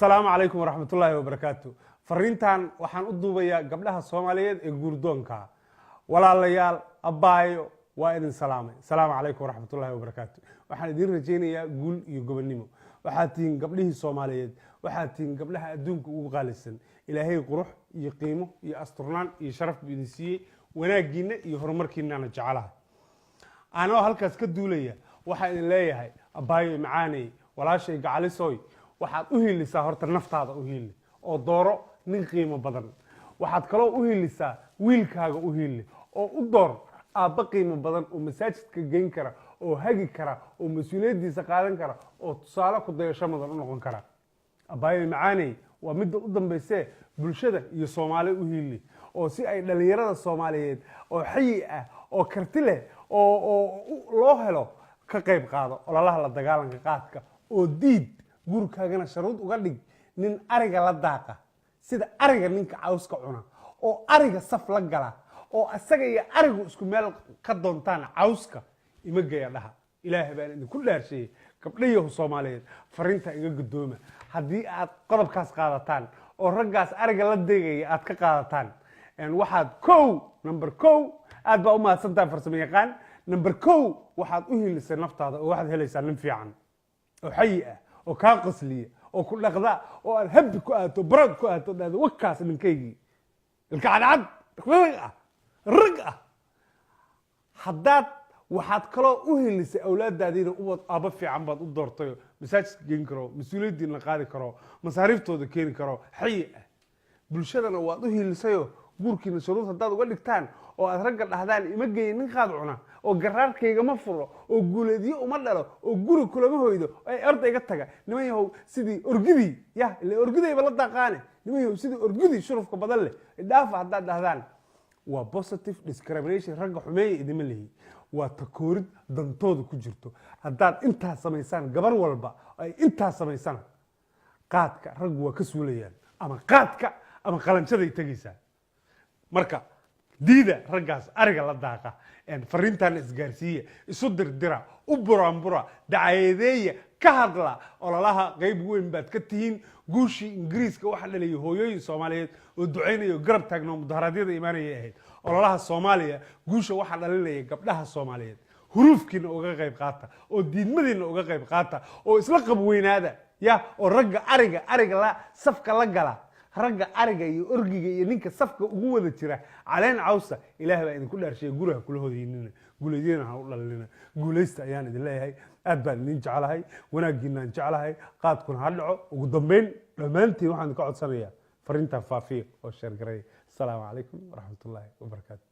Asalaamu calaykum waraxmatullaahi wabarakaatu. Fariintan waxaan u duubayaa gabdhaha Soomaaliyeed ee guurdoonka. Walaalayaal, abbaayo, waa idin salaamay. Asalaamu calaykum waraxmatullaahi wabarakaatu. Waxaan idin rajaynayaa guul iyo gobonnimo. Waxaad tihiin gabdhihii Soomaaliyeed, waxaad tihiin gabdhaha adduunka ugu qaalisan. Ilaahay qurux iyo qiimo iyo asturnaan iyo sharaf buu idin siiyey. Wanaaggiinna iyo horumarkiinana jecelaha. Anoo halkaas ka duulaya, waxaan idin leeyahay, abbaayo macaaney, walaashay gacalisoy, waxaad u hiilisaa horta naftaada u hiili oo dooro nin qiimo badan. Waxaad kaloo u hiilisaa wiilkaaga, u hiili oo u door aabba qiimo badan oo masaajidka geyn kara oo hagi kara oo mas-uuliyaddiisa qaadan kara oo tusaale ku dayasho mudan u noqon kara. Abbaayo macaaney, waa midda u dambaysee, bulshada iyo Soomaali u hiili oo si ay dhallinyarada Soomaaliyeed oo xayi ah oo karti leh oo loo helo, ka qayb qaado ololaha la dagaalanka qaadka oo diid. Guurkaagana sharuud uga dhig nin ariga la daaqa, sida ariga ninka cawska cuna oo ariga saf la gala oo asaga iyo arigu isku meel ka doontaan cawska. Ima geya dhaha. Ilaahay baan idinku dhaarsheeyey, gabdhayahu Soomaaliyeed, fariinta iga guddooma. Haddii aad qodobkaas qaadataan oo raggaas ariga la deegaya aad ka qaadataan, waxaad kow, number kow, aad baa u mahadsantahay farsamo yaqaan, number kow, waxaad u hiilisay naftaada oo waxaad helaysaa nin fiican oo xayi ah oo kaa qosliya oo ku dhaqda oo aad happy ku aato, proud ku aato, dhahdo: "Wakaas ninkaygii, ilka cadcad, rag ah, rag ah." Haddaad waxaad kaloo u hilisay awlaadaadiina, ubad aabba fiican baad u doortayo, masaajidka geen karo, mas-uuliyaddiina qaadi karo, masaariiftooda keeni karo, xayi ah. Bulshadana waad u hiilisayoo guurkiina shuruud haddaad uga dhigtaan oo aad ragga dhahdaan: "Ima geeya nin qaad cuna oo garaarkayga ma furo oo guuleedyo uma dhalo oo guri kulama hoydo, ay orda iga taga." Niman yahow, sidii orgidii ya ila orgidayba la daaqaane, niman yahow, sidii orgidii shurufka badan leh idhaafa haddaad dhahdaan, waa positive discrimination. Ragga xumeeya idima lihi, waa takoorid dantooda ku jirto. Haddaad intaas samaysaan, gabar walba ay intaas samaysana, qaadka raggu waa ka suulayaan, ama qaadka ama qalanjaday tegaysaa. Marka diida raggaas ariga la daaqa. Fariintaana isgaarsiiya, isu dirdira, u buraanbura, dacayadeeya, ka hadla ololaha. Qayb weyn baad ka tihiin guushii Ingiriiska. Waxaa dhaliyay hooyooyin Soomaaliyeed oo ducaynaya oo garab taagno, mudaharaadyada imaanayay ahayd. Ololaha Soomaaliya guusha waxaa dhalinaya gabdhaha Soomaaliyeed. Huruufkiina uga qayb qaata oo diidmadiina uga qayb qaata oo isla qabweynaada ya oo ragga ariga la safka la gala, ragga ariga iyo orgiga iyo ninka safka ugu wada jira caleen cawsa, Ilaah baa idinku dhaarshiya, guriha kula hodaynina, guuleedyana ha u dhalinina. Guulaysta ayaan idin leeyahay. Aad baan idin jeclahay, wanaaggiinaan jeclahay. Qaadkuna ha dhaco. Ugu dambeyn, dhammaantiin waxaan idinka codsanayaa fariintan faafiya oo share gareeya. Asalaamu calaykum waraxmatullaahi wabarakaatu.